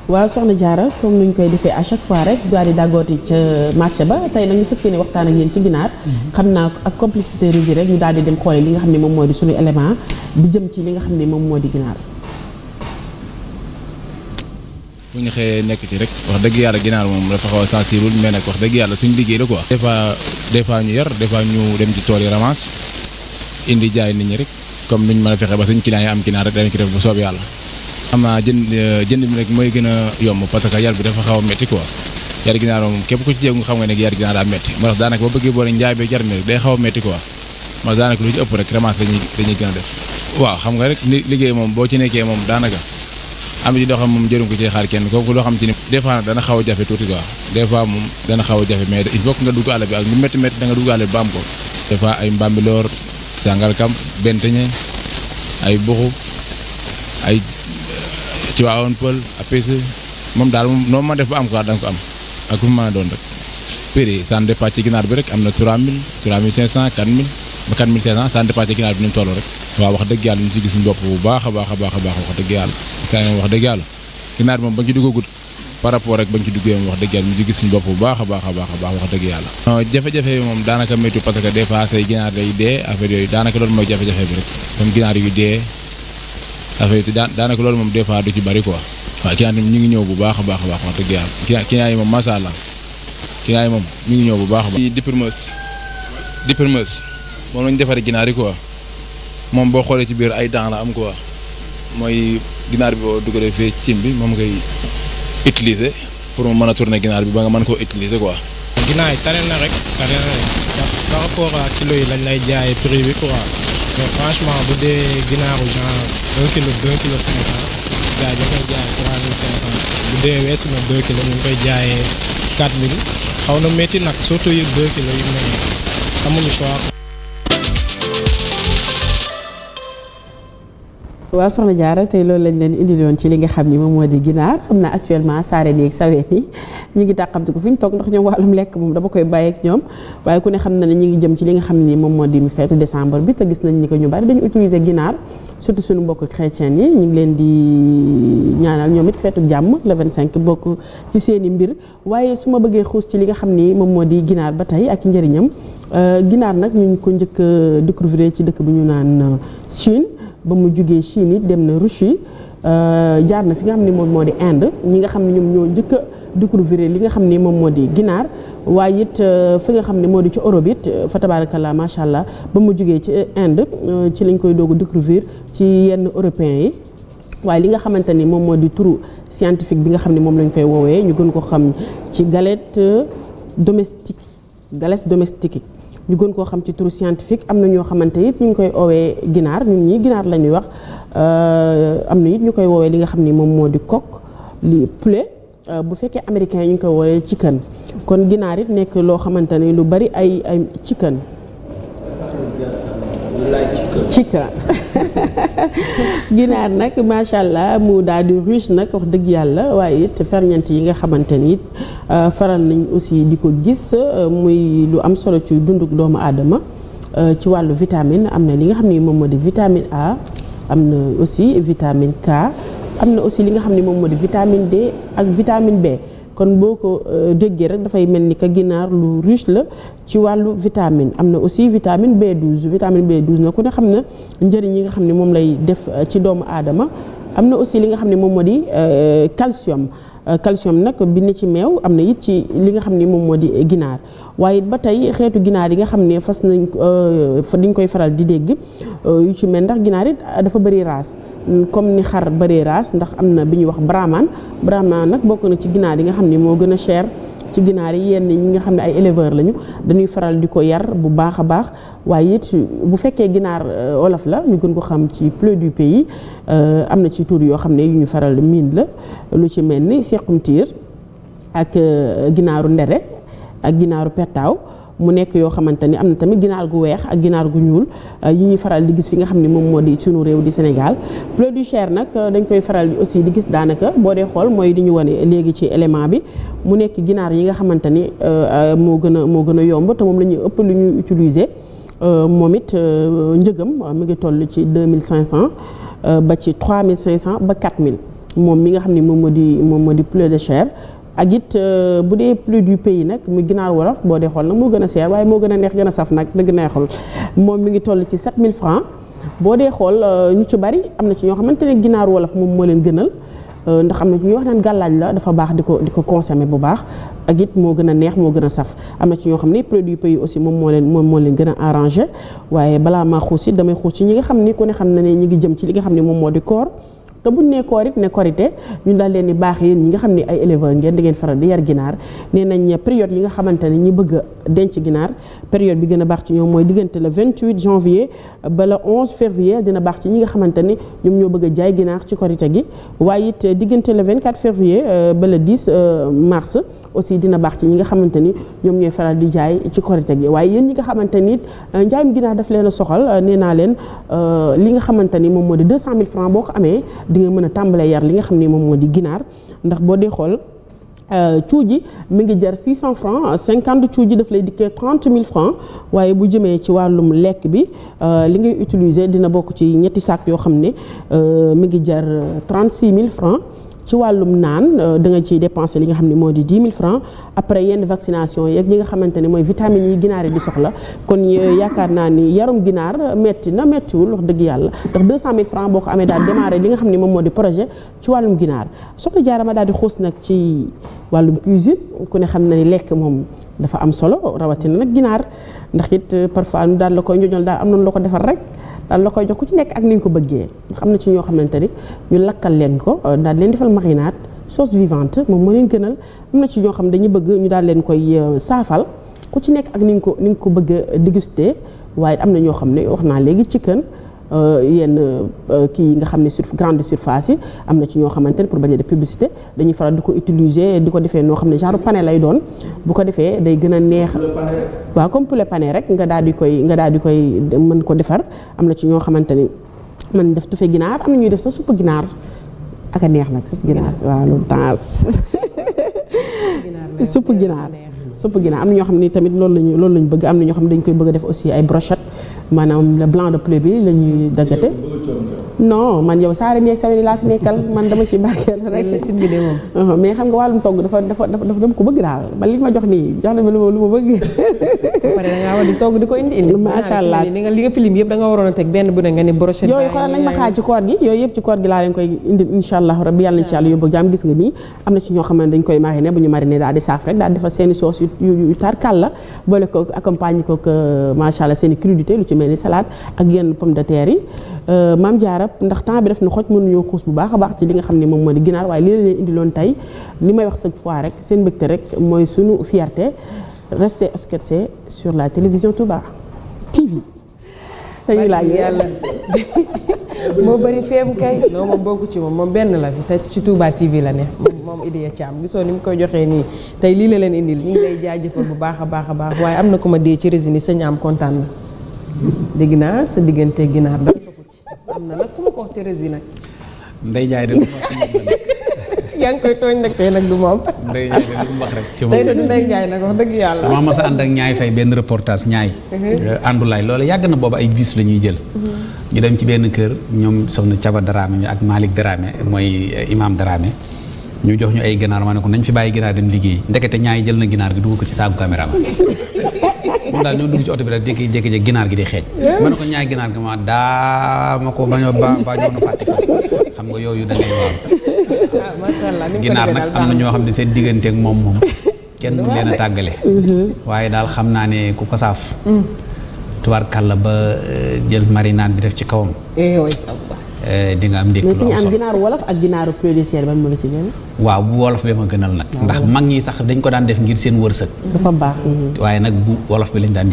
waaw soxna Diarra comme ni ñu koy defee à chaque fois rek daal di dàggooti ca marché ba tey nag ñu fas yéene waxtaan ak yéen ci ginaar xam naa ak complicité rési rek ñu daal di dem xoole li nga xam ne moom moo di suñu élément bi jëm ci li nga xam ne moom moo di ginaar. bu ñu xëyee nekk ci rek wax dëgg yàlla ginaar moom dafa xaw a sensible mais nag wax dëgg yàlla suñu liggéey la quoi. des fois ñu yar des fois ñu dem ci tool yi ramas indi jaay nit ñi rek comme nuñ mën a fexe ba suñ client yi am ginaar rek dañ ci def bu soob yàlla. xam naa jënd bi rek mooy gën a yomb parce que yar bi dafa xaw a métti quoi yar ginaar moom képp ku ci jéego nga xam nga ne yar ginaar daa métti moo tax daanaka boo bëggee boole njaay bi jar mi rek day xaw a métti quoi moo tax daanaka lu ci ëpp rek ramas dañuy gën a def. waaw xam nga rek liggéey moom boo ci nekkee moom daanaka am ci loo xam moom jërum ko ci xaar kenn kooku loo xam ci ni des fois dana xaw a jafe tuuti quoi des fois moom dana xaw a jafe mais il faut que nga dugg àll bi ak lu métti métti da nga dugg àll bi ba am ko des fois ay mbambiloor sangalkam benteñe ay buxu ay ci waawoon pël apc moom daal moom noo ma def ba am quoi da nga ko am ak fu mu mën a doon rek prix ça dépend ci ginaar bi rek am na 3000 3500 4000 ba 4500 ça dépend ci ginaar bi ni mu toll rek waaw wax dëgg yàlla ñu ci gis suñu bopp bu baax a baax a baax a baax wax dëgg yàlla saa moom wax dëgg yàlla ginaar moom ba ñu ci duggagut par rapport rek ba ñu ci duggee moom wax dëgg yàlla ñu ci gis suñu bopp bu baax a baax a baax a baax wax dëgg yàlla jafe-jafe yi moom daanaka métti parce que des fois say ginaar day dee affaire yooyu daanaka loolu mooy jafe-jafe bi rek comme ginaar yu dee affaire yi daanaka loolu moom des fois du ci bari quoi waaw client yi ñu ngi ñëw bu baax a baax a baax wax dëgg yàlla client yi moom macha allah client yi moom ñu ngi ñëw bu baax a baax. Dipermeuse moom lañu defaree ginaar yi quoi moom boo xoolee ci biir ay dents la am quoi mooy ginaar bi boo dugalee fee cin bi moom ngay utiliser pour mu mën a tourner ginaar bi ba nga mën koo utiliser quoi. ginaar yi tane na rek par rapport ak kilo yi lañ lay jaayee prix bi quoi mais franchement bu dee ginaaru genre 1 kilo 2 kilo 500 gars yi dañ koy jaayee 3500 bu dee weesu na 2 kilos ñu ngi koy jaayee 4000 xaw na métti nag surtout yu 2 kilos yu ne amuñu choix. waaw soxna Diarra tey loolu lañ leen indiloon ci li nga xam ni moom moo di ginaar xam naa actuellement saareen yi ak saween yi ñu ngi tàqamti ko fi ñu toog ndax ñoom wàllum lekk moom dama koy bàyyi ak ñoom waaye ku ne xam na ne ñu ngi jëm ci li nga xam ni moom moo di mu feetu décembre bi te gis nañ ni ko ñu bari dañu utiliser ginaar surtout suñu mbokk chrétien yi ñu ngi leen di ñaanal ñoom it feetu jàmm le 25 bokk ci seen i mbir waaye su ma bëggee xuus ci li nga xam ni moom moo di ginaar ba tey ak njëriñam ginaar nag ñu ngi ko njëkk a découvrir ci dëkk bu ñu naan Chine ba mu jugee Chine it dem na Russie jaar na fi nga xam ne moom moo di Inde ñi nga xam ne ñoom ñoo njëkk a découvrir li nga xam ne moom moo di ginaar waaye it fi nga xam ne moo di ci Europe it fa tabarakallah macha allah ba mu jugee ci Inde ci lañ koy doog a découvrir ci yenn européens yi waaye li nga xamante ni moom moo di turu scientifique bi nga xam ne moom lañ koy woowee ñu gën ko xam ci galette domestique ñu gën koo xam ci turu scientifique am na ñoo xamante it ñu ngi koy oowee ginaar ñun ñii ginaar la ñuy wax am na it ñu koy woowee li nga xam ni moom moo di coq li poulet bu fekkee américain yi ñu ngi koy woowee chicken kon ginaar it nekk loo xamante ni lu bari ay chicken ginaar nag macha allah mu daal di riche nag wax dëgg yàlla waaye it ferñeent yi nga xamante ni it faral nañ aussi di ko gis muy lu am solo ci dunduk doomu aadama ci wàllu vitamine am na li nga xam ne moom moo di vitamine A am na aussi vitamine K am na aussi li nga xam ne moom moo di vitamine D ak vitamine B kon boo ko déggee rek dafay mel ni que ginaar lu riche la ci wàllu vitamine am na aussi vitamine B12 vitamine B12 na ku ne xam na njëriñ yi nga xam ne moom lay def ci doomu aadama am na aussi li nga xam ne moom moo di calcium calcium nag bi ne ci meew am na it ci li nga xam ne moom moo di ginaar waaye ba tey xeetu ginaar yi nga xam ne fas nañ diñ koy faral di dégg yu ci mel ndax ginaar it dafa bëri race comme ni xar bëree race ndax am na bi ñuy wax brahman nag bokk na ci ginaar yi nga xam ne moo gën a cher ci ginaar yi yenn ñi nga xam ne ay éleveur lañu dañuy faral di ko yar bu baax a baax waaye it bu fekkee ginaar olof la ñu gën ko xam ci bleu du pays am na ci tur yoo xam ne yu ñu faral miin la lu ci mel ni sequm tiir ak ginaaru ndere ak ginaaru pettaaw mu nekk yoo xamante ni am na tamit ginaar gu weex ak ginaar gu ñuul yi ñuy faral di gis fi nga xam ne moom moo di sunu réew di Sénégal bleu du chair nag dañ koy faral di aussi di gis daanaka boo dee xool mooy di ñu wane léegi ci élément bi mu nekk ginaar yi nga xamante ni moo gën a yomb te moom la ñuy ëpp lu ñuy utiliser moom it njëgam mi ngi toll ci 2500 ba ci 3500 ba 4000 moom mi nga xam ne moom moo di poulet de chair. ak it bu dee poulet du pays nag muy ginaar wolof boo dee xool nag moo gën a cher waaye moo gën a neex gën a saf nag dëgg neexul moom mi ngi toll ci 7000 francs boo dee xool ñu ci bari am na ci ñoo xamante ne ginaar wolof moom moo leen gënal ndax am na ñuy wax naan gàllaaj la dafa baax di ko consommer bu baax ak it moo gën a neex moo gën a saf am na ci ñoo xam ne produit pays aussi moom moo leen gën a arrangé waaye balaa maa xuus it damay xuus ci ñi nga xam ni ku ne xam na ne ñi ngi jëm ci li nga xam ne moom moo di koor te buñ nee koor it ne korité ñun daal leen di baax yéen ñi nga xam ne ay éleveur ngeen di ngeen faral di yar ginaar nee nañ période yi nga xamante ne ñi bëgg a denc ginaar période bi gën a baax ci ñoom mooy diggante le 28 janvier ba le 11 février dina baax ci ñi nga xamante ni ñoom ñoo bëgg a jaay ginaar ci korité gi waaye it diggante le 24 février ba le 10 mars aussi dina baax ci ñi nga xamante ni ñoom ñooy faral di jaay ci korité gi waaye yéen ñi nga xamante ni it njaayum ginaar daf leen a soxal nee naa leen li nga xamante ni moom moo di 200 000 francs boo ko amee di nga mën a tàmbalee yar li nga xam ne moom moo di ginaar ndax boo dee xool cuuji mi ngi jar 600 francs 50 cuuji daf lay dikkee 30 000 francs waaye bu jëmee ci wàllum lekk bi li ngay utiliser dina bokk ci ñetti saak yoo xam ne mi ngi jar 36 000 francs ci wàllum naan da nga ciy dépenser li nga xam ne moo di 10 000 francs après yenn vaccination yeeg ñi nga xamante ne mooy vitamines yi ginaar yi di soxla kon yaakaar naa ni yarum ginaar méttiwul wax dëgg yàlla ndax 200 000 francs boo ko amee daal démarrer li nga xam ne moom moo di projet ci wàllum ginaar soxna jaarama daal di xuus nag ci wàllum cuisine ku ne xam na ni lekk moom dafa am solo rawatina nag ginaar ndax it parfois ñu daal la koy njoñol daal am nañu la ko defar rek daal la koy jox ku ci nekk ak ni ñu ko bëggee xam na ci ñoo xamante ni ñu lakkal leen ko daal leen defal marinade sauce vivante moom moo leen gënal am na ci ñoo xam dañuy bëgg ñu daal leen koy saafal ku ci nekk ak ni nga ko bëgg a déguster waaye am na ñoo xam ne wax naa léegi chicken yenn kii yi nga xam ne grande surface yi am na ci ñoo xamante ne pour bañ a def publicité dañuy faral di ko utiliser di ko defee noo xam ne genre pané lay doon bu ko defee day gën a neex waaw comme poulet pané rek nga daal di koy mën ko defar am na ci ñoo xamante ni man def tufe ginaar am na ñuy def sa suppu ginaar ak a neex nag suppu ginaar waaw loolu temps suppu ginaar am na ñoo xam ne tamit loolu lañu bëgg am na ñoo xam ne dañ koy bëgg a def aussi ay brochette maanaam le blanc de poulet bi la ñuy daggate non man yow saari neeg saweni laa fi nekkal man dama ci barkeel rek mais xam nga wàllum togg dafa dama ko bëgg daal man li ma jox nii jox na ma lu ma bëgg pare da ngaa war di togg di ko indi macha allah li nga filim yëpp da nga waroon a teg benn bu ne nga ni brochette yooyu xoolal nañ ma xaar ci koor gi yooyu yëpp ci koor gi laa leen koy indi insha allah rabbi yàlla nañ ci yàlla yóbbu jàmm gis nga nii am na ci ñoo xam ne dañ koy mariner bu ñu mariner daal di saaf rek daal di defal seeni sauce yu tarkal la boole ko accompagner ko macha allah seeni crudité lu ci mel ni salade ak yenn pomme de terre yi maam Diarra ndax temps bi def na xoj mënuñoo xuus bu baax a baax ci li nga xam ne moom moo di ginaar waaye li la leen indi loon tey li may wax chaque fois rek seen mbégte rek mooy sunu fierté restez scotchés sur la télévision Touba TV. dañuy laaj yàlla moo bëri feem kay non moom bokku ci moom benn la fi te ci Touba TV la ne moom Idiya Thiam gisoo ni mu koy joxee nii tey lii la leen indil ñu ngi lay jaajëfal bu baax a baax waaye am na ku ma dee ci résine sëñ am kontaan na dégg naa sa diggante ginaar dara doxu ci am na nag ku ma ko wax ci résine nag Ndeye Ndiaye de lu yaa ngi koy tooñ nag tey nag du moom Ndeye Ndiaye de lu mu wax rek ci moom tey de du Ndeye Ndiaye nag wax dëgg yàlla maa mas a ànd ak ñaay fay benn reportage ñaay àndulaay loolu yàgg na boobu ay bus la ñuy jël ñu dem ci benn kër ñoom soxna Caba Dramé ñu ak Malick Dramé mooy imam Dramé ñu jox ñu ay ginaar ma ne ko nañ fi bàyyi ginaar dem liggéey ndekete ñaay jël na ginaar gi dugg ko ci saagu caméra moom daal ñoo dugg ci oto bi rek jékki-jékki ginaar gi di xeeñ ma ne ko ñaay ginaar gi ma daa ma ko bañoo ba ñoo na fàtte xam nga yooyu da ngay waaw macha allah ginaar nag am na ñoo xam ne seen diggante ak moom kenn du leen a tàggale waaye daal xam naa ne ku ko saaf tubaarkàlla ba jël marinade bi def ci kawam di nga am ndékk mais suñu am ginaaru wolof ak ginaaru poulet de chair ban moo la ci gën waaw bu wolof bi ma gënal nag ndax mag ñi sax dañ ko daan def ngir seen wërsëg dafa baax waaye nag bu wolof bi lañ daan